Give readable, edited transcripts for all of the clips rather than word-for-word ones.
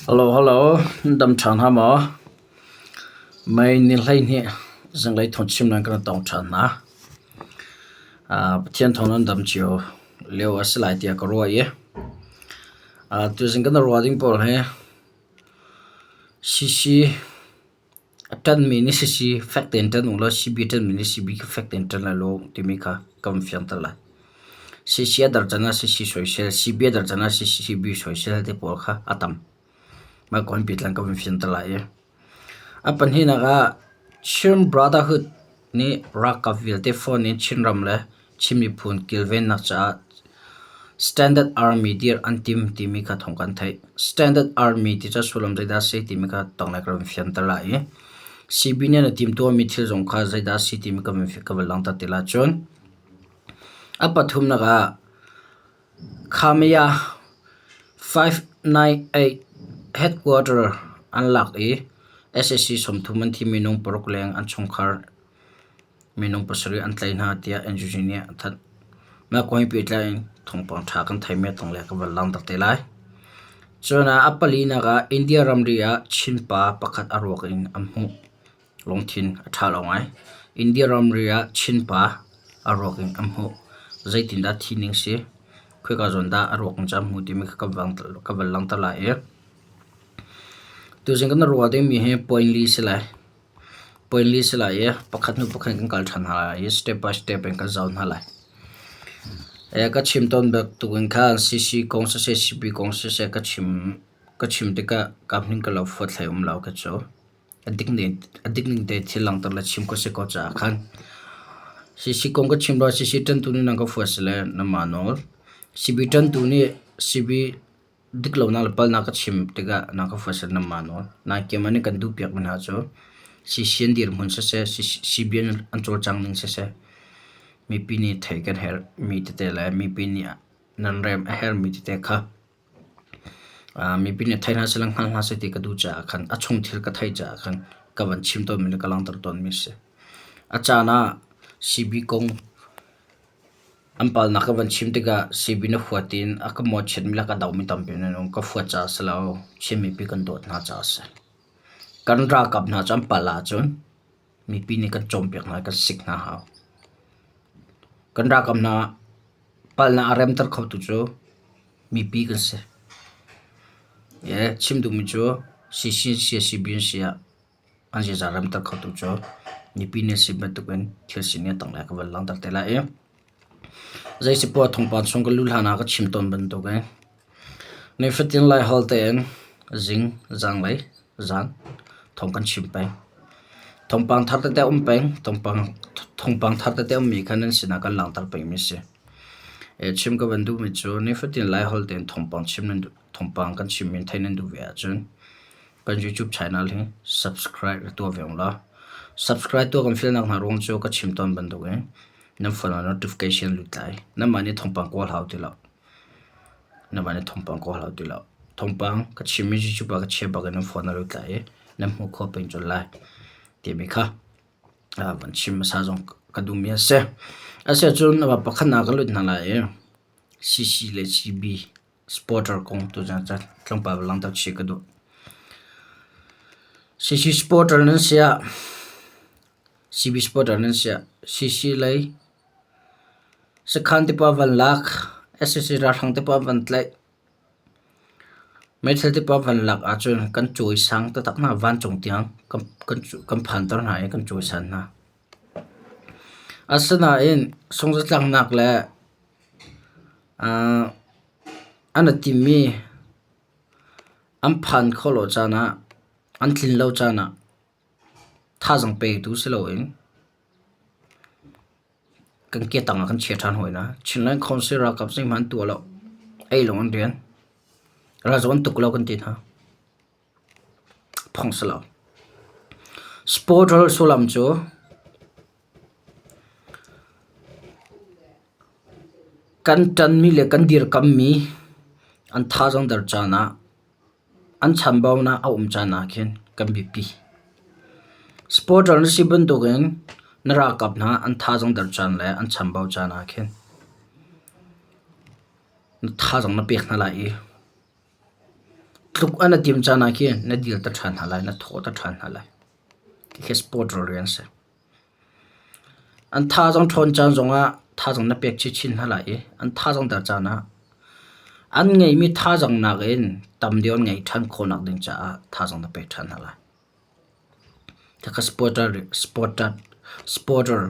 Hello hello, dam ṭhan ha maw? Mei ni 12 zinglei thawngchim nan kan tong ṭhan hna. Pathian thawng nan dam cio lio a si lai tiah ka ruah i tuzing kan ruah ding pawl hi CC a ṭanmi nih CC fek tein ṭan u law CB ṭanmi nih CB kha fek tein ṭan lai law timi kha ka van fianter lai. CC a dar can ah CC soisel, CB a dar can ah CB soisel te pawl kha a tam. Mah kong hi tlang ka van fianter lai i. A pahnihnak ah Chin Brotherhood nih ralkap vialte phone in Chinram le Chin miphun kilvennak caah Standard Army dirh an tim timi kha thawng kan theih. Standard Army ti cu sullam zeidah a si timi kha tanglei ka van fianter lai i CB nih an i timtuahmi thil zong kha zeidah a si timi ka van langhter ti lai. Cun a pathumnak ah Khamaya 598 headquarter an lak i sac 30 an thi minung paruk leng an chungkhar minung pasarih an tlaih hna tiah NUG nih a thanh. Mah kong he pehtlai in thawngpang ṭha kan theimi a tanglei ah ka van langhter te lai. Cun ah a palinak ah India ramri ah Chin pa pakhat a ruak in an hmuh. Lungthin a ṭha lo ngai. India ramri ah Chin pa a ruak in an hmuh. Zeitindah thi ning si? Khoika zawn dah a ruak in cu an hmuh timi kha ka van langhter lai i tuzing kan ruah dingmi hi point li si lai. Point li si lai i pakhat hnu pakhat kan kal ṭhan hna lai i step by step in kan zoh hna lai. Ka chim tawn bantuk in khan CC kong siseh CB kong siseh ka chim ka chim tikah kaa hmin ka lo fuat hlei um lo ka cu. A dik ning a dik ning te thil langhter le chim ka si ko caah khan CC kong ka chim lo CC ṭantu nih nan ka fuat si le nanmah nawl. CB ṭantu nih CB Diklonak le palhnak ka chim tikah na ka fuat nanmah nawl. Nain keimah nih kan duhpiakmi hna cu CCN dirhmun siseh, CBN an cawlcang ning siseh, mipi nih theih kan herhmi tete le mipi nih nan rem a herhmi tete kha mipi nih thei hna seh le hngal hna seh ti ka duh caah khan a chung thil ka theih caah khan ka van chim tawnmi le ka langhter tawnmi a si. A caan ah CB kong An palnak ka van chim tikah CB na huat in a ka mawhchiatmi le ka domi tampi nan um. Ka huat caah a si lo. Chin mipi kan dawt hna caah a si. Kan ralkap hna cu an palh ahcun mipi nih kan cawnpiak hna i kan sik hna hau. Kan ralkap hna palhnak a remter khotu cu mipi kan si. Chim duhmi cu CC CB an si ah An ziaza remter khotu cu mipi nih si bantukin thil sining a tanglei ah ka van langhter te lai i zeisipoah thawngpang chung ka luh hlan ah ka chim tawn bantukin nifatin Laiholh tein zing, zanlei, zan thawng kan chim peng. Thawngpang thar tete a um peng. Thawngpang thar tete a ummi kha nan sinah kan langhter pengmi a si. Chim ka van duhmi cu nifatin Laiholh tein thawngpang chim nan duh, thawngpang kan chimmi theih nan duh ve ahcun Kan YouTube channel hi subscribe tuah ve ung law subscribe tuah kan fialnak hna ruang cu ka chim tawn bantukin nan phone ah notification lut lai. Nanmah nih thawngpang kawl hau ti lo. Nanmah nih thawngpang kawl hau ti lo. Thawngpang ka chimmi YouTube ah ka chia bak in nan phone ah lut lai i nan hmuh khawh peng colh lai timi kha van chim hmasa zong ka duhmi a si. Asiahcun pakhat nak ka lut hna lai i CC le CB Supporter kong tuzaan ca tlawmpal va langhter chih ka duh. CC supporter nan si ah CB supporter nan si ah CC lei sakhan te paoh van lak, sac ralhrang te paoh van tlaih, meithal te paoh van lak ahcun kan cawisang taktak hna vancung tiang kan phanter hna i kan cawisan hna. Asinain sungzatlaknak le An i timmi an phan khawh lo caan ah, an tlin lo caan ah thazaang petu si loin kan ke tang ah kan chia ṭhan hawi hna. Chinland Council ralkap zeihmanh an tuah lo. Ei lawng an rian. Ral zong an tuk lo kan ti hna. Phung si lo. Supporter sullam cu Kan ṭanmi le kan dirkammi an thazaang der caan ah, an chambaunak a um caan ah khin kan biapi. Supporter na si bantukin na ralkap hna an thazaang der caan le an chambau caan ah khin na thazaang na pek hna lai i. Tluk an a tim caan ah khin na dil ta ṭhan hna lai, na thawh ta ṭhan hna lai. Khi sport rian a si. An thazaang ṭhawn caan zongah thazaang na pek chinchin hna lai i an thazaang der caan ah an ngeihmi thazaang nakin tam deuh an ngeih ṭhan khawhnak ding caah thazaang na pek ṭhan hna lai. Khakha supporter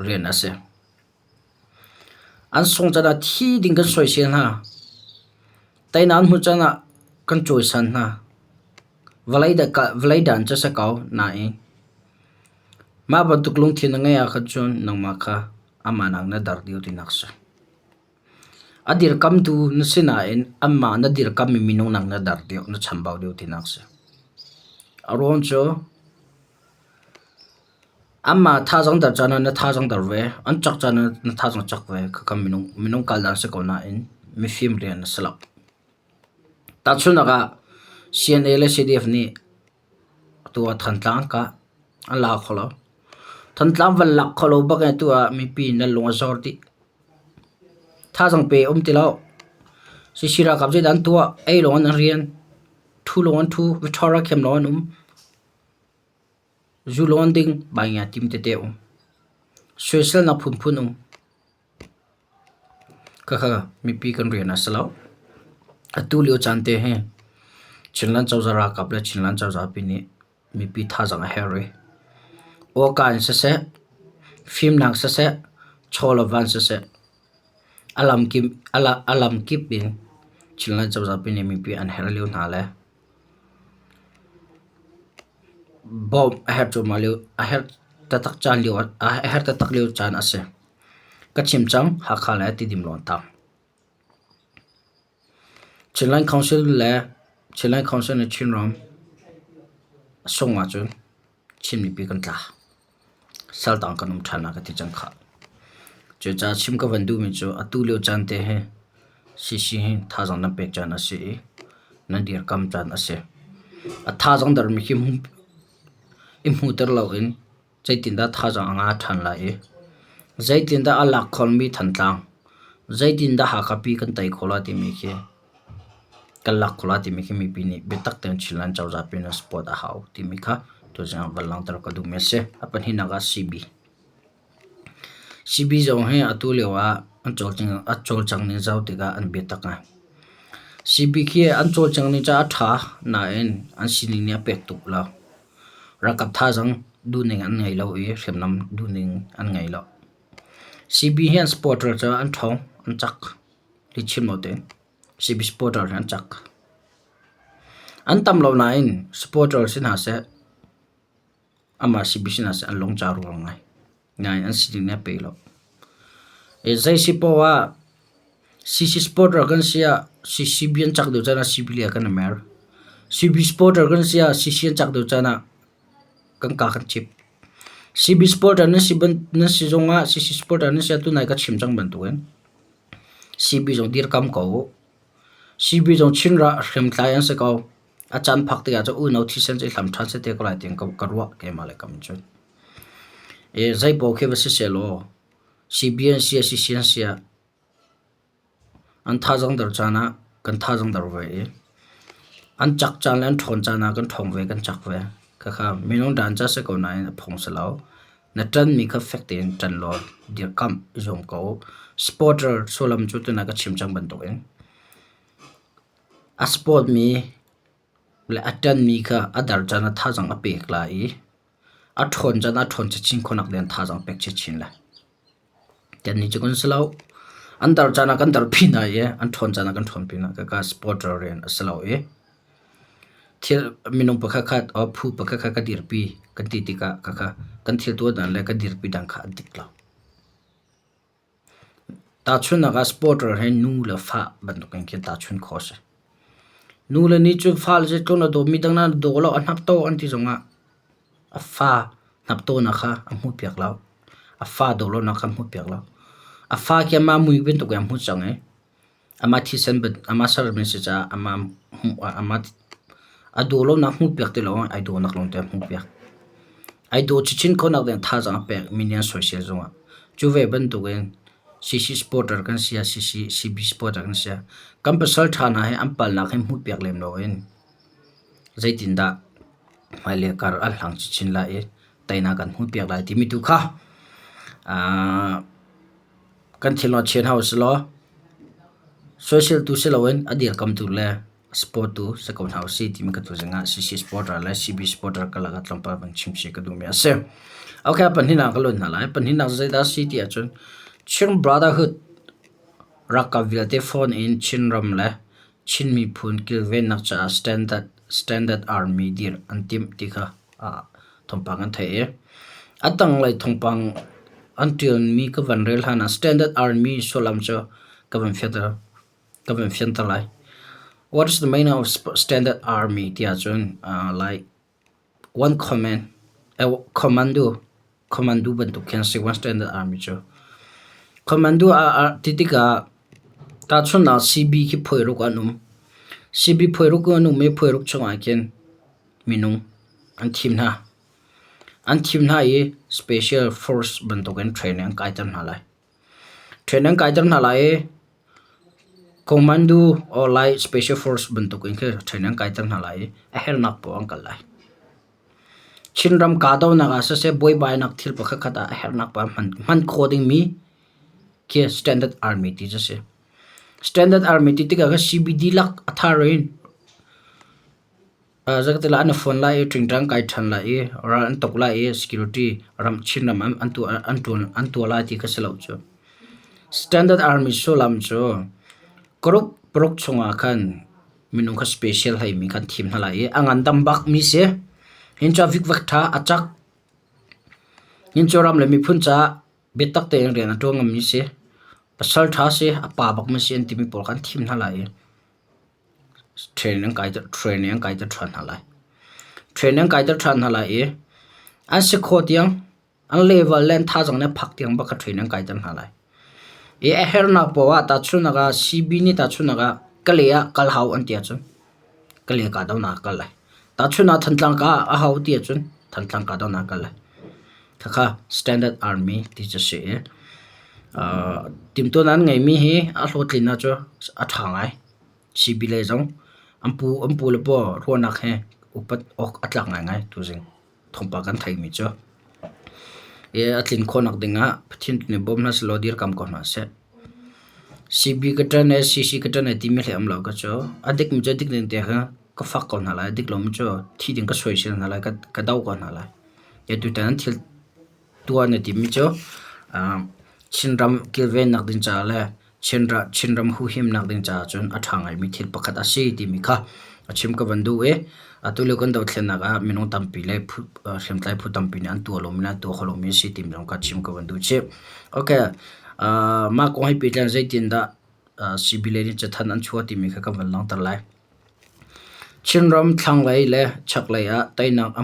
rian a si. An sungh caan ah thi ding kan soisel hna. Teinak an hmuh caan ah kan cawisan hna. Vawlei dan cu a si ko nain mah bantuk lungthin na ngeih ahkhan cun nangmah kha amah nak na dar deuh tinak a si. A dirkamtu na si nain anmah na dirkammi minung nak na dar deuh, na chambau deuh tinak a si. A ruang cu Anmah thazaang der caan ah na thazaang der ve, an cak caan ah na thazaang cak ve. Khakha minung kal dan a si ko nain mifim rian a si lo. Tahchunhnak ah CNA le CDF nih atu ah Thantlang an kah, an la kho lo. Thantlang van lak kho lo bak in atu ah mipi nan lung a zor dih. Thazaang pe um ti lo. CC ralkap zeidah an tuah? Ei lawng in an rian, ṭhu lawng an ṭhu, ṭhawr a khem lawng an um. Zu lawn ding baingia tim tete um. Soiselnak phunphun um. Khakha mipi kan rian a si lo. Atu lio caan te hi Chinland cozah ralkap le Chinland cozah pi nih mipi thazaang a herh i awka in siseh, fimnak siseh, chaw le van siseh, a lamkip in Chinland cozah pi nih mipi an herh lio hna le Bawmh a herh cuahmah lio, a herh taktak caan lio, a herh taktak lio caan a si. Ka chim cang, Hakha le Tidim lawng tang. Chinland Council le Chinland Council le Chinram a sung ahcun Chin mipi kan tla. Saltang kan um ṭhan ah ka ti cang khah. Cucaah chim ka van duhmi cu atu lio caan te hi CC hi thazaang nan pek caan a si i nan dirkam caan a si. A thazaang dermi khi i hmuhter loin zeitindah thazaang a ngah ṭhan lai i zeitindah a lak khawhmi Thantlang, zeitindah Hakha pi kan tei khawh lai timi khi kan lak khawh lai timi khi mipi nih biatak tein Chinland cozah pin ah support a hau timi kha tuzing ah van langhter ka duhmi a si. A pahnihnak ah CB. CB zong hi atu lio ah an a cawlcang ning zoh tikah an biatak ngai. CB khi an cawlcang ning caah a ṭha nain an sining nih a pek tuk lo. Ralkap thazaang duhning an ngei lo i hriamnam duhning an ngei lo. CB hi an supporter cu an ṭhawng, an cak. Lihchim lo tein CB supporter hi an cak. An tam lo nain supporter si hna seh, amah CB si hna seh an lungca rual ngai. Nain an sining nih a pe lo. Zei si poah ah CC supporter kan si ah CCB an cak deuh caan ah CB lei ah kan i mer. CB supporter kan si ah CC an cak deuh caan ah kan ka kan chip. CB supporter nan si nan si zong ah CC supporter nan si ah tunai ka chim cang bantukin CB zong dirkam ko u. CB zong Chinra hriamtlai an si ko. A caan phak tikah cun unau thisen cu i hlam ṭhan sete ko lai tiin ka ruah keimah le kam cun. I zeipaoh khi va si sehlaw CB an si ah CC an si ah an thazaang der caan ah kan thazaang der ve i an cak caan le an ṭhawn caan ah kan ṭhawng ve kan cak ve. Khakha minung dan ca si ko nain a phung si lo. Na ṭanmi kha fek tein ṭan law dirkamh i zuam ko. Supporter sullam cu tuna ka chim cang bantukin a support mi le a ṭanmi kha a dar caan ah thazaang a pek lai i a ṭhawn caan ah a ṭhawn chinchin khawhnak ding thazaang pek chinchin lai. Kannih cu kan si lo. An dar caan ah kan darpi hna i an ṭhawn caan ah kan ṭhawnpi hna. Khakha supporter rian a si lo i thil minung pakhat khat or phu pakhat khat ka dirpi kan ti tikah khakha kan thil tuah dan le kan dirpi dan kha an dik lo. Tahchunhnak ah supporter hi nu le fa bantukin khin tahchunh khawh a si. Nu le nih cun fale zeitluk na dawt midang na daw lo a hnapto an ti zongah A fa hnaptawnak kha a hmuhpiak lo. A fa dawhlonak kha a hmuhpiak lo. A fa khi amah mui bantuk in a hmuh cang i amah thisen amah sermi a si caah amah hmuh ah amah a dawhlonak hmuhpiak ti lo ai dawhnak lawngte a hmuhpiak. Ai daw chinchin khawhnak ding thazaang a pek mi nih an soisel zongah cu ve bantukin. CC supporter kan si ah CC CB supporter kan si ah kan pasal ṭha hna hi an palnak hi hmuhpiak lem loin zeitindah hmailei kar an hlang chinchin lai i teinak kan hmuhpiak lai timi tu kha kan thinlung ah chiah hna usih law soiseltu si loin a dirkamtu le sport tu si ko hna usih timi ka tuzing ah CC supporter le CB supporter karlak ah tlawmpal van chim chih ka duhmi a si. Okay, pahnihnak ka lut hna lai. Pahnihnak cu zeidah a si ti ahcun Chin Brotherhood ralkap vialte phone in Chinram le Chin miphun kilvennak caah standard standard army dirh an timh ti kha thawngpang an theih i a tanglei thawngpang an ṭialmi ka van rel hlan ah Standard Army sullam cu ka van fianter ka van fianter lai. What is the meaning of Standard Army ti ahcun like one command commando commando bantuk khi an si one Standard Army cu. Commando ti tikah tahchunhnak CB khi phuairuk an um. CB phuairuk an um i phuairuk chungah khin minung an thim hna. An thim hna i special force bantukin training an kaiter hna lai. Training an kaiter hna lai i commando or like special force bantukin khi training an kaiter hna lai i a herhnak poah an kal lai. Chinram kahdohnak ah siseh buaibainak thil pakhatkhat ah a herhnak poah hman khawh dingmi khi standard army ti cu a si. Standard army ti tikah CBD lak a thar in Zeitikah an i fon lai i ṭingṭang kai ṭhan lai i ral an tuk lai i security ram Chinram an tuah lai ti kha si lo cu. Standard Army sullam cu group paruk chungah khan minung kha special hleimi kha an thim hna lai i a ngandam bakmi si. Hin cu a vikvak ṭha, a cak. Hin cu ram le miphun caah biatak tein rian a ṭuan ngammi si. Pasal ṭha si, a pa bakmi si an timi pawl kha an thim hna lai i Train an kaiter ṭhan hna lai. Train an kaiter ṭhan hna lai i an si khawh tiang an level le an thazaang nih a phak tiang bak kha train an kaiter hna lai. I a herhnak poah ah tahchunhnak ah CB nih tahchunhnak ah Kalay ah kal hau an ti ahcun Kalay kahdohnak ah kal lai. Tahchunhnak ah Thantlang ka ah a hau ti ahcun Thantlang kahdohnak ah kal lai. Khakha Standard Army ti cu a si i timhtuahnak an ngeihmi hi a hlawhtlin ah cu a ṭha ngai. CB lei zong an pu an pu le paw ruahnak he upat awk a tlak ngaingai tuzing thawngpang kan theihmi cu. I a tlin khawhnak dingah Pathian tu nih bawm hna sehlaw dirkam ko hna seh. CB ka ṭan e CC ka ṭan e timi hlei um lo ka cu. A dikmi cu a dik ning te kha ka fak ko hna lai. A dik lomi cu thi ding ka soisel hna lai, ka do ko hna lai. Tutan an thil tuah na timi cu Chinram kilvennak ding caah le Chinram huhimnak ding caah cun a ṭha ngaimi thil pakhat a si timi kha a chim ka van duh i atulio kan dothlennak ah minung tampi le hriamtlai phu tampi nih an tuah lomi le an tuah kho lomi a si timi zong kha chim ka van duh chih. Okay, mah kong he pehtlai in zeitindah CB lei nih cathanh an chuah timi kha kan van langhter lai. Chinram thlanglei le chaklei ah teinak a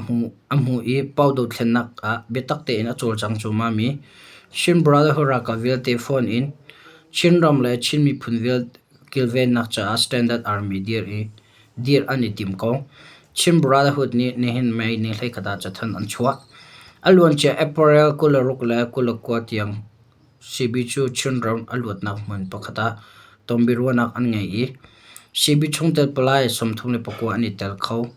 hmu i Pau dothlennak ah biatak tein a cawlcang cuahmahmi Chin Brotherhood ralkap vialte phone in Chinram le Chin miphun kilvennak caah Standard Army dirh an i tim ko. Chin Brotherhood nih nihin May ni 21 ah cathanh an chuah. A luancia April 26 le 29 tiang CB cu Chinram a luatnak hmun pakhat ah tonbiaruahnak an ngei i CB chungtel palai 39 an i tel kho.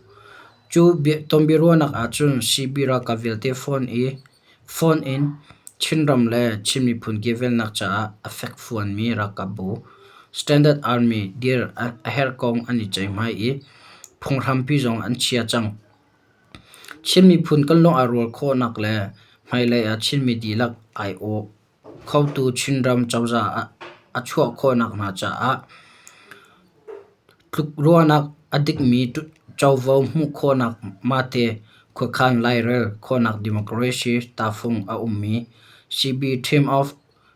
Cu tonbiaruahnak ahcun CB ralkap vialte phone in Chinram le Chin miphun kilvennak caah a fekfuanmi ralkapbu Standard Army dirh a herh kong an i ceihmai i phunghrampi zong an chia cang. Chin miphun kan lung aa rual khawhnak le hmailei ah Chinmi dihlak aiawh khotu Chinram cozah a chuah khawhnak hnga caah tlukruahnak a dikmi covo hmuh khawhnak mahte khuakhan lairel khawhnak democracy tahfung a ummi CB Term of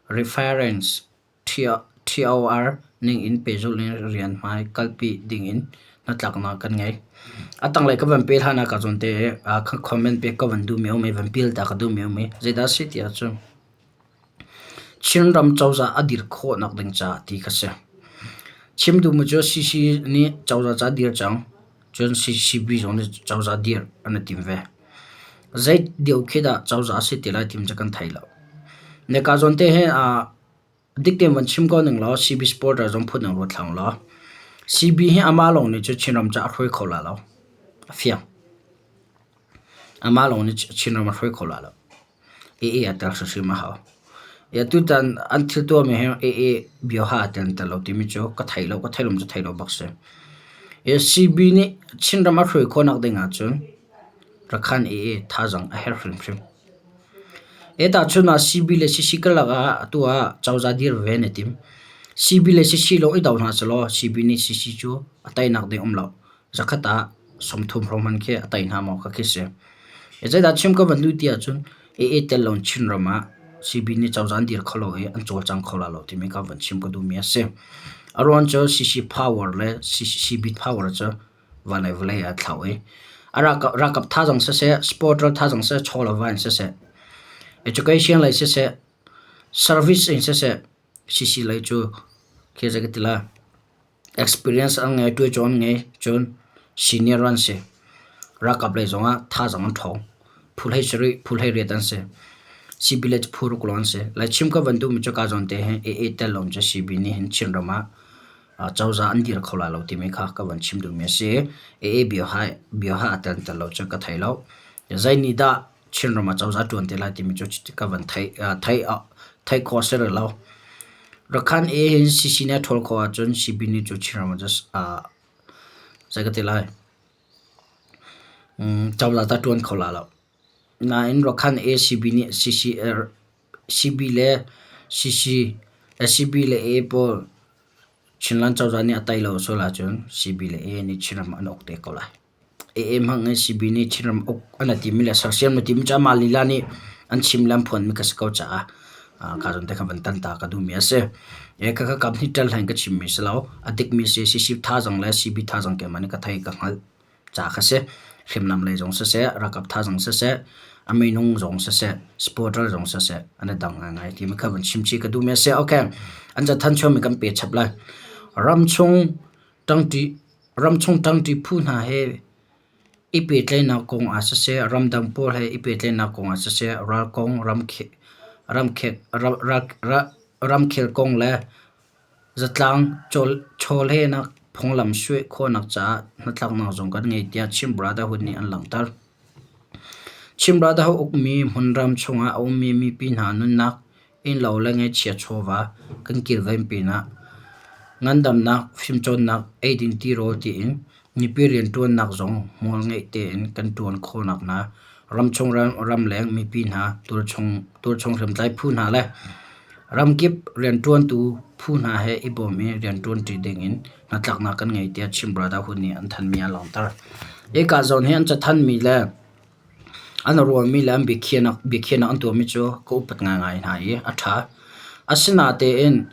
Reference TOR ning in pehzulh in rian hmai kalpi ding in hnatlaknak kan ngei. A tanglei ka van pe hlan ah ka zawn te comment pek ka van duhmi a um i van pil ta ka duhmi a um i zeidah a si ti ahcun Chinram cozah a dir khawhnak ding caah ti kha si. Chim duhmi cu CC nih cozah ca dir cang, cun CCB zong nih cozah dir an i tim ve. Zei deuh khi dah cozah a si ti lai tim cu kan thei lo. Neka zawn te hi. Dik tein van chim ko ning law CB supporter zong phun dang ruat hlah law CB hi amah lawng nih cun Chinram ca a hruai kho la lo. A fiang. Amah lawng nih Chinram a hruai kho la lo. AA a tel hrimhrim a hau. Tutan an thil tuahmi hi AA bioha a tel tel lo timi cu ka thei lo, ka thei lo cu thei lo bak si. CB nih Chinram a hruai khawhnak ding ahcun Rakhan AA thazaang a herh hrimhrim. Tahchun ah CB le CC karlak ah atu ah cozah dir ve an i tim. CB le CC lawng i do hna sehlaw CB nih CC cu a teinak ding um lo. Zakhat ah 30 hrawng hmanh khi a tei hna maw kha khi si. Zeidah chim ka van duh ti ahcun AA tel lo in Chinram ah CB nih cozah an dir kho lo i an cawlcang kho la lo timi kha van chim ka duhmi a si. A ruang cu CC power le CB power cu van le vawlei ah a thlau i a ralkap thazaang siseh, supporter thazaang siseh, chaw le va in siseh, education lei siseh, service in siseh, CC lei cu khi zei ka ti lai experience an ngei, ṭuaicaw an ngei, cun senior an si. Ralkap lei zongah thazaang an ṭhawng. Phu 17, phu 18 an si. CB lei cu phu ruk lawng an si. Laichim ka van duhmi cu ka zawn te hin AA tel lawng cu CB nih hin Chinram ah cozah an dir kho lai lo timi kha ka van chim duhmi a si. AA bioha a tel tel lo cu ka thei lo. Zei nih dah Chinram ah cozah ṭuan te lai timi cu ka van theih khawh a si rih lo. Rakhan A hin CC nih a ṭhawl khawh ahcun CB nih cu Chinram ah zei ka ti lai cozah ta ṭuan kho lai lo. Nain Rakhan A CB nih CB le CC CB le A pawl Chinland cozah nih a tei lo sual ahcun CB le A nih Chinram an uk te ko lai. AA hmang in CB nih Chinram uk an timi le sersiam na timi cu amah lila nih an chim le an phuanmi ka si ko caah kha zawn te kha van tan ta ka duhmi a si. Khakha kam hi ṭal hlei ka chimmi si lo. A dikmi si CC thazaang le CB thazaang keimah nih ka thei ka hngalh ca kha si. Hriamnam lei zong siseh, ralkap thazaang siseh, a minung zong siseh, supporter zong siseh an i dang ngaingai timi kha van chim chih ka duhmi a si. Okay, an cathan chuahmi kan pe chap lai. Ramchung ṭangṭi Ramchung ṭangṭi phu hna he i pehtlaihnak kong ah siseh, ramdang pawl he i pehtlaihnak kong ah siseh, ral kong, ramkhel kong le zatlang chawlehnak phunglam suai khawhnak caah hnatlaknak zong kan ngei tiah Chin Brotherhood nih an langhter. Chin Brotherhood ukmi hmunram chungah a ummi mipi hna nunnak innlo le ngaihchia chawva kan kilven pinah ngandamnak, fimcawnnak, eidin tirawl tiin mipi rianṭuannak zong hmual ngeih tein kan ṭuan khawhnak hna ramchung ramleng mipi hna, tualchung hriamtlai phu hna le ramkip rianṭuantu phu hna he i bawm i rianṭuanṭi dingin hnatlaknak kan ngei tiah Chin Brotherhood nih an thanhmi a langhter. Hika zawn hi an cathanhmi le An ruahmi le an biakhiahnak an tuahmi cu ka upat ngaingai hna i a ṭha. Asinain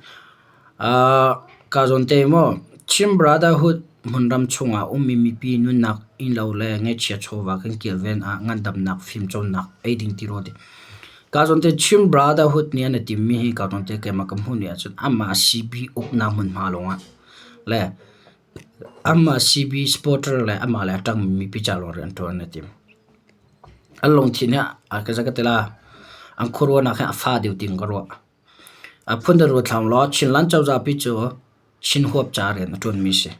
kaa zawn te maw Chin Brotherhood hmunram chungah ummi mipi nunnak innlo le ngaihchia chawva kan kilven ah ngandamnak, fimcawnnak, eiding tirawl kaa zawn te Chin Brotherhood nih an i timmi hi kaa zawn te keimah ka hmuh ni ahcun amah CB uknak hmunhma lawngah le Amah CB supporter le amah le a ṭangmi mipi ca lawng rian ṭuan an i tim. An lungthin hi a ka ti la, an khuaruahnak hi a fa deuh tiin ka ruah. A phun in ruat hlah law Chinland cozah pi cu Chin huap ca rian a ṭuanmi a si.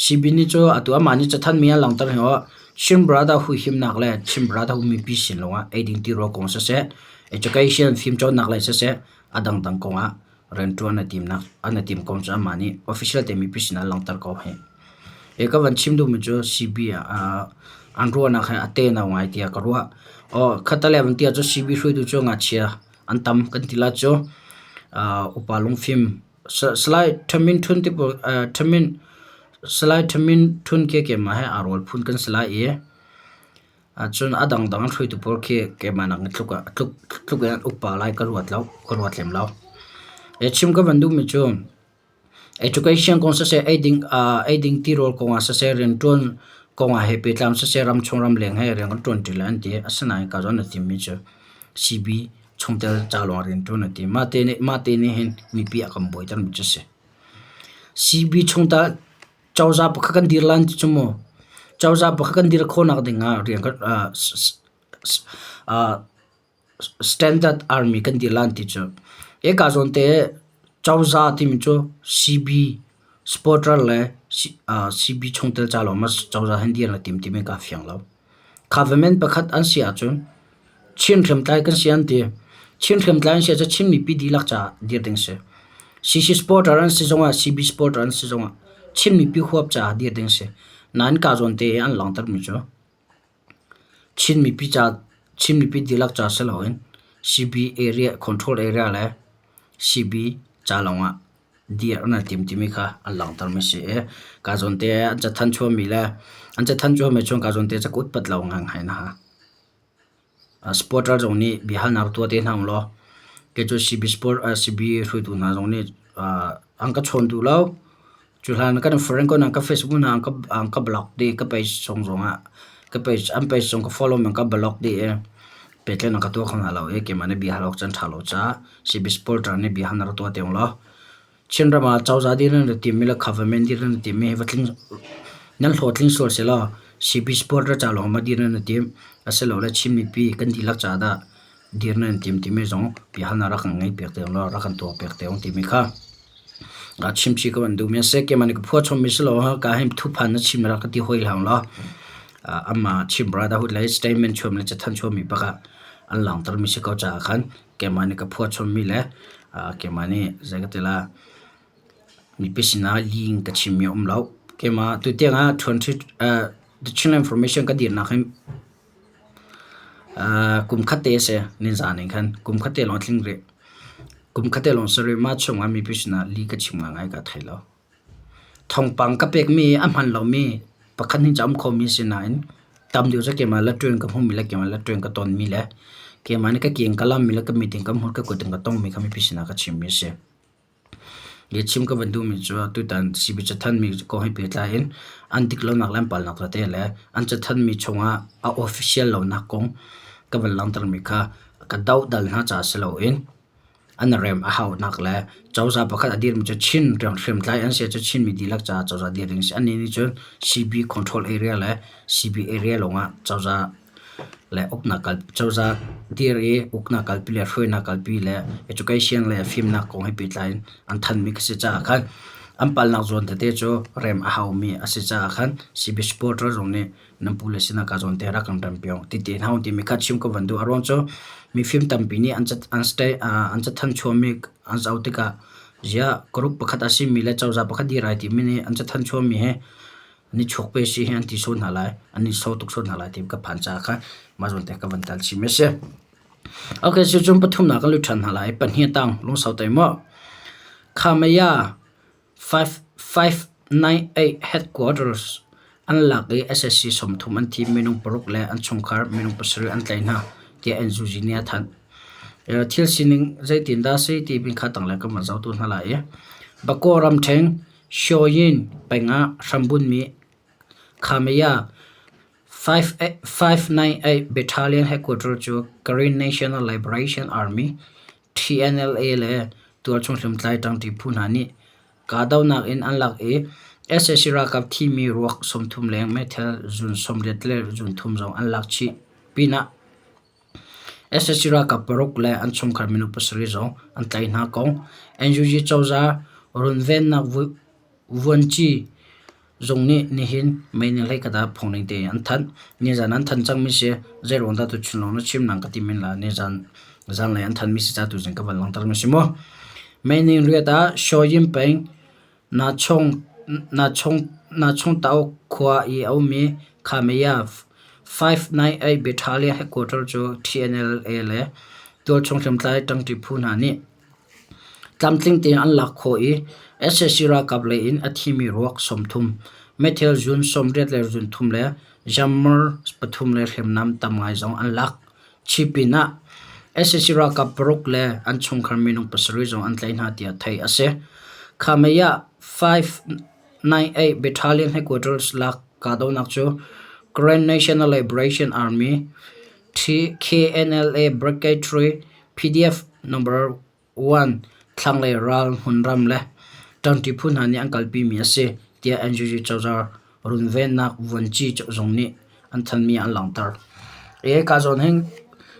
CB nih cu atu amah nih cathanmi an langhter hi aw Chin Brotherhood himnak le Chin Brotherhood mipi sin lawngah eiding tirawl kong siseh, education fimcawnnak lei siseh, a dangdang kongah rianṭuan a timnak an i tim kong cu amah nih official te mipi sinah langhter ko hih. Hi ka van chim duhmi cu CB ah an ruahnak hi a tenau ngai tiah ka ruah. Aw khattelei van ti ahcun CB hruaitu cu ngakchia an tam kan ti la cu upa lungfim Salai Thamin Htun ti pawl Thamin Salai Thamin Htun khi keimah he aa rual phun kan si lai i Cun a dangdang an hruaitu pawl khi keimah nak in tluk in an upa lai ka ruat lo, ka ruat lem lo. Chim ka van duhmi cu education kong siseh, eiding tirawl kong ah siseh, rianṭuan kong ah he pehtlai siseh, ramchung ramleng he rian kan ṭuanṭi lai an ti. Asinain ka zawn a timmi cu CB chungtel ca lawng rianṭuan a ti. Mah te nih hin mipi a kan buaitermi cu a si. CB chungtel Cozah pakhat kan dir lan ti cu mu. Cozah pakhat kan dir khawhnak ding ah rian kan standard army kan dir lan ti cu. Eka zawn te. Cozah timi cu CB supporter le CB chungtel ca lawng maw cozah hin dir na tim timi kaa fiang lo. Government pakhat an si ahcun Chin hriamtlai kan si an ti. Chin hriamtlai an si ahcun Chin mipi dihlak caah dir ding si. CC supporter an si zongah CB supporter an si zongah Chin mipi huap caah dir ding si. Nain kaa zawn te i an langhtermi cu Chin mipi ca Chin mipi dihlak ca si loin CB area control area le CB ca lawngah dir an i tim timi kha an langhtermi si i kaa zawn te an cathanh chuahmi le an cathanh chuahmi chung kaa zawn te cu ka utpat lo ngaingai na ha. Supporter zong nih biahalnak tuah te hna ulaw law kei cu CB sport CB hruaitu hna zong nih an ka chawn duh lo. Cu hlan kan friend ko hna ka Facebook hna an ka block dih ka page chung zongah ka page an page zong ka follow mi an ka block dih i pehtlaihnak ka tuah kho hna lo i keimah nih bia hal awk caan ṭha lo caah CB supporter nih bia halnak rak tuah te ulaw Chinram ah cozah dir nan rak timmi le government dir nan rak timmi hi va tling nan hlawhtling sual sehlaw CB supporter ca lawng ma dir nan i tim asilole Chin mipi kan dihlak ca dah dir nan i tim timi zong biahalnak rak kan ngeihpiak te ulaw rak kan tuahpiak te ung timi kha chimchih ka van duhmi a si. Keimah nih ka phuah chommi si lo ka hin thuphan na chim rak ka ti hawi hlah law amah Chin Brotherhood le statement chuahmi le cathanh chuahmi bak ah an langhtermi si ko caah khan keimah nih ka phuah chommi le keimah nih zei ka ti la mipi sinah lih ka chimmi a um lo. Keimah tutiang ah the Chinland Information ka dirnak hin Kum khat te a si nizaan in khan kum khat te lawng a tling rih. Kum khat te lawng si rih. Mah chungah mipi sinah lih ka chim ngaingai ka thei lo. Thawngpang ka pekmi a hman lomi pakhat hnih cu a um khomi si nain tam deuh cu keimah le ṭuan ka hmuhmi le keimah le ṭuan ka tonmi le keimah nih ka ke in ka lammi le ka mit in ka hmuh ka kut in ka tongmi kha mipi sinah ka chimmi a si. Lihchim ka van duhmi cu tutan CB cathanmi kong he pehtlai in an dik lonak le an palnak tete le an cathanmi chungah a official lonak kong ka van langhtermi kha ka dohdal hna caah si loin an rem a haunak le cozah pakhat a dirmi cu Chin hriamtlai an si ahcun Chinmi dihlak caah cozah dir ding a si. Annih nih cun CB control area le CB area lawngah cozah le uknak kal cozah dir i uknak kalpi le hruainak kalpi le education le fimnak kong he pehtlai in an thanmi khi si caah khan an palnak zawn tete cu rem a haumi a si caah khan CB supporter zong nih nan pu le sinah ka zawn te rak kan rem piak ti te hna timi kha chim ka van duh. A ruang cu mifim tampi nih an an stay an cathanh chuahmi an zoh tikah ziah group pakhat a simi le cozah pakhat dir ai timi nih an cathanh chuahmi he nichuak pe si hi an ti sawn hna lai an i so tuk sawn hna lai ti ka phan caah khan mah zawn te ka van tal chim a si. Okay, cu cun pathumnak kan lut ṭhan hna lai. Pahnih tang lungsau te maw. Khamaya 598 headquarters an lak i SSC 30 an thi minung paruk le an chungkhar minung pasarih an tlaih hna tiah NUG nih a thanh. Thil sining zeitin dah si ti bin kha tanglei kan van zoh tu hna lai i Bako ramṭheng Hyoyin peng ah hrambunhmi Khamaya 598 Battalion headquarters cu Karen National Liberation Army (TNLA) le tualchung hriamtlai ṭangṭi phu hna nih kahdohnak in an lak i sac ralkap thimi ruak 30 leng meithal zun 80 le zun thum zong an lak chih pinah Sac ralkap paruk le an chungkhar minung pasarih zong an tlaih hna kong NUG cozah runvennak vuanci zung nih nihin May ni 11 ah phungning tein an thanh. Nizan an thanh cangmi si. Zeiruang dah tuchun lawng na chim nang ka ti men la. Nizan zanlei an thanmi si ca tuzing ka van langhtermi si mu. May ni riat ah Shoyin peng Nachungtauk khua i a ummi Khamaya 598 Battalion headquarters cu TNLA le tualchung hriamtlai ṭangṭi phu hna nih tlamtling tein an lak khawh i sac ralkap lei in a thimi ruak 30, meithal zun 80 le zun thum le jammer pathum le hriamnam tam ngai zong an lak. Chi pinah sac ralkap paruk le an chungkhar minung pasarih zong an tlaih hna tiah theih a si. Khamei ah 598 Battalion headquarters lak kahdohnak cu Karen National Liberation Army KNLA Brigade 3 PDF No. 1 thlanglei ral hmunram le ṭangṭi phu hna nih an kalpimi a si, tiah NUG cozah runvennak vuanci zung nih an thanmi ah an langhter. Ka zawn hin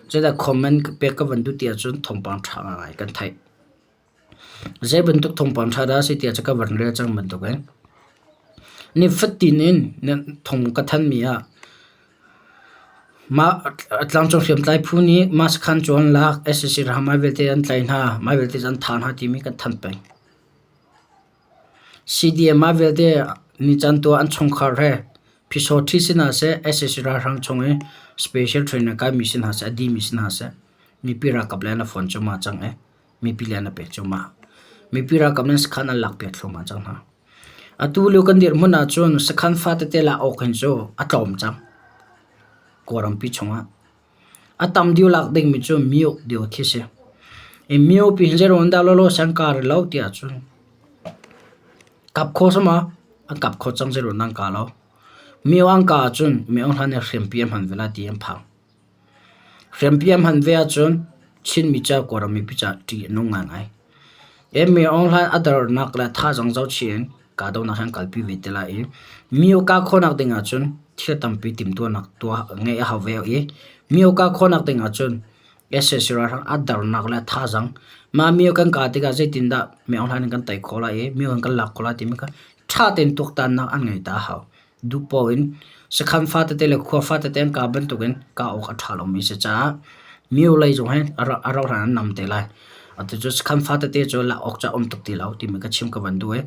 zeidah comment pek ka van duh ti ahcun thawngpang ṭha ngai kan theih. Zei bantuk thawngpang ṭha dah a si tiah cu ka van rel cang bantukin nifatin in thawng ka thanmi ah mah tlangcung hriamtlai phu nih mah sakhan cu an lak, sac ralhrang mah vialte an tlaih hna, mah vialte an thah hna timi kan thanh peng. CDM ah vialte nican tuah an chungkhar he phisawṭhi si hna seh, sac ralhrang chung i special trainer kaimi si hna seh, a dihmi si hna seh, mipi ralkap le an i fon cuahmah cang i mipi le an i pek cuahmah. Mipi ralkap nih sakhan an lakpiak thluahmah cang hna. Atu lio kan dirhmun ahcun sakhan fatete lak awk hin cu a tlawm cang. Kawlrampi chungah. A tam deuh lak dingmi cu mio deuh khi si. I mio pi hi zeiruang dah lawlaw san ka ri lo tiah cun kap kho sama an kap kho cang zeiruang dah an ka lo. Mio an ka ahcun mio hlan i hriampi an hman ve lai ti an phang. Hriampi an hman ve ahcun Chinmi ca Kawlram mipi ca ṭih a nung ngaingai. E mio hlan a darnak le thazaang zohchih in kahdohnak hi an kalpi ve te lai i mio kah khawhnak ding ahcun thil tampi timhtuahnak tuah ngeih a hau ve i mio kah khawhnak ding ahcun sac ralhrang a darnak le thazaang mah mio kan kah tikah zeitindah mio hlan in kan tei khawh lai i mio in kan lak khawh lai timi kha ṭha tein tuaktannak an ngei ta a hau. Duhpaoh in sakhan fa tete le khua fa tete an kah bantukin kah awk a ṭha lomi a si caah mio lei zong hi a rauh hlan an nam te lai. Atu cu sakhan fa tete cu lak awk cu a um tuk ti lo timi ka chim ka van duh i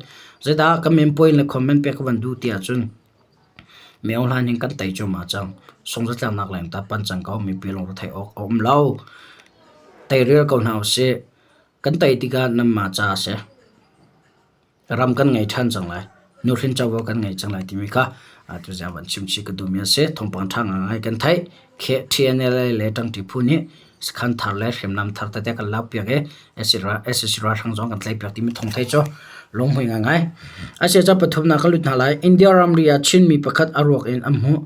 zeidah ka main point le comment pek ka van duh ti ahcun mio hlan hin kan tei cuahmah cang. Sungzatlaknak leng ta pan cang ko mipi lungretheih awk a um lo. Teiril ko hna usih. Kan tei tikah nanmah ca a si. Ram kan ngei ṭhan cang lai. Nuhrin covo kan ngei cang lai timi kha tuzaan van chim chih ka duhmi a si. Thawngpang ṭha ngaingai kan theih. TNLA le ṭangṭi phu nih sakhan thar le hriamnam thar tete kan lakpiak i sac ralhrang zong kan tlaihpiak timi thawng theih cu lunghmui ngaingai. A si ca pathumnak ka lut hna lai. India ramri ah Chinmi pakhat a ruak in an hmuh.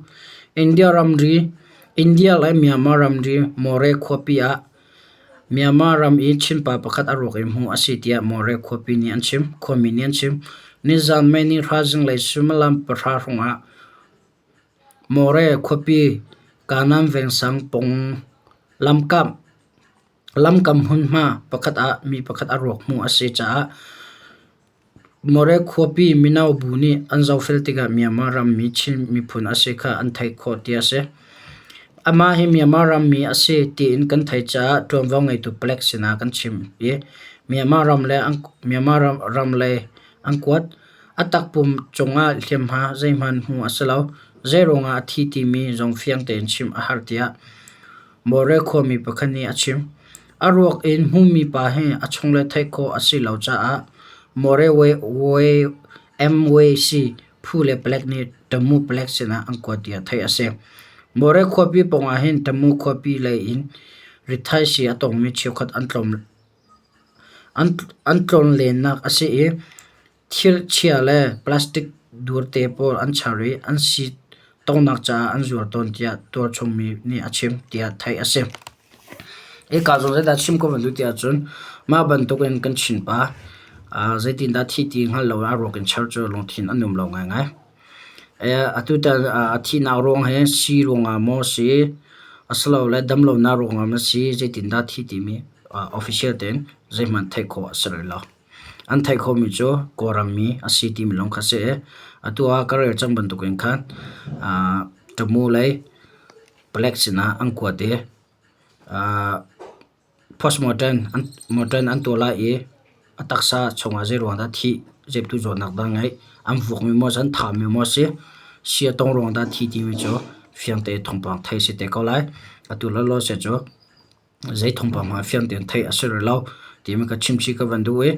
India ramri India le Myanmar ramri More khuapi ah Myanmar ram i Chinpa pakhat a ruak in hmuh a si tiah More khuapi nih an chim. Khuami nih an chim. Nizaan May ni hra zinglei suimilam pahra hrawngah More khuapi Kanan vengsang pawng lamkam hmunhma pakhat ah mi pakhat a ruak hmuh a si caah More khuapi mino bu nih an zohfel tikah Myanmar rammi Chin miphun a si kha an theih khawh ti a si. Amah hi Myanmar rammi a si tiin kan theih caah ṭuanvo ngeitu palek sinah kan chim i Myanmar ram lei an kuat. A takpum cungah hliamhma zeihmanh hmuh a si lo. Zeiruangah a thi timi zong fiang tein chim a har tiah More khuami pakhat nih a chim. A ruak in hmuhmi pa hi a chungle theih khawh a si lo caah More MWC phu le palek nih Tamu palek sinah an kuat tiah theih a si. More khuapi pawngah hin Tamu khuapi lei in rithaisii a tongmi cheukhat an tlawnlennak a si i Thirchia le plastic durte pawl an char i an si tongnak caah an zuar tawn tiah tualchungmi nih a chim tiah theih a si. Hika zawn zeidah chim ko van duh ti ahcun mah bantukin kan Chinpa zeitindah thi ti hngal lo in a ruak in char cu lungthin a nuam lo ngaingai. Atutan a thihnak ruang hi sii ruangah maw a si asilole damlonak ruangah maw a si zeitindah thi timi official tein zeihmanh theih khawh a si rih lo. An theih khawhmi cu Kawlram mi a si timi lawng kha a si i atu ah ka rel cang bantukin khan Tamu lei palek sinah an kuat i postmortem an tuah lai i a taksa chungah zeiruang dah thih, zeiptu zawtnak dah a ngeih, an vuakmi maw a si, an thahmi maw a si, si a tong ruang dah a thi timi cu fiang tein thawngpang theih a si te ko lai. Atu lawlaw seh cu Zei thawngpang hmanh fiang tein theih a si rih lo timi ka chimchih ka van duh i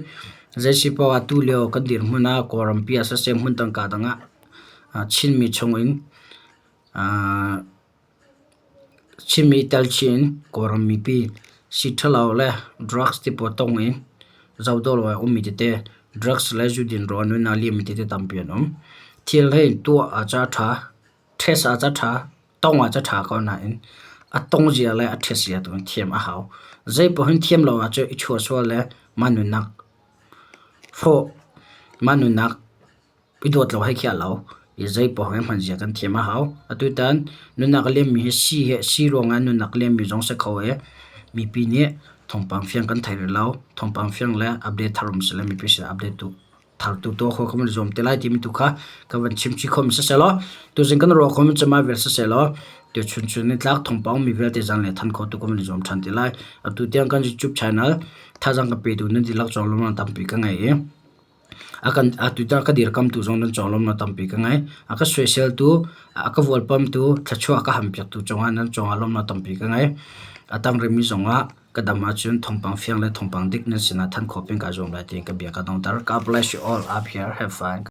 zeisi paoh ah tulio kan dirhmun ah Kawlrampi ah siseh hmundang kaa dang ah Chinmi chungin Chinmi tel chih in Kawlram mipi sii ṭhalo le drugs ti pawl tong in zohdawh lo a ummi tete drugs le zudin rawl nun aa liammi tete tampi an um. Thil hi tuah ah cun a ṭha, ṭhes ah cun a ṭha. Tong ah cu a ṭha ko nain a tong zia le a ṭhet zia tu in thiam a hau. Zeipaoh hin thiam lo ahcun i chuahsual le mah nunnak hrawh, mah nunnak i dawt lo hei khi a lo. I zeipaoh hi hman zia kan thiam a hau. Atutan nunnak a liammi hi sii ruangah nunnak a liammi zong si kho i mipi nih Thawngpang fiang kan thei rih lo. Thawngpang fiang le update thar um sile mipi sin update tu thar tu tuah kho kan zuam te lai timi tu kha ka van chim chih khomi siseh tuzing kan ruah khomi cama vial siseh law tu chun chun ni tlak thawngpang mi vialte zan le than kho tu kan zuam than te lai. Atu tiang kan YouTube channel thazang ka petu nan dihlak cawlawm tampi ka ngei i a kan atu tiang ka dirkamtu zong nan cawlawm tampi ka ngei. A ka soiseltu, a ka vualpamtu, thluachuah ka hampiaktu cungah nan cungah lawmnak tampi ka ngei. A tang rimi zongah ka dam ahcun thawngpang fiang le thawngpang dik nan sinah thanh khawh peng kaa zuam lai tiin ka bia ka donghter. God bless you all up here. Have fun.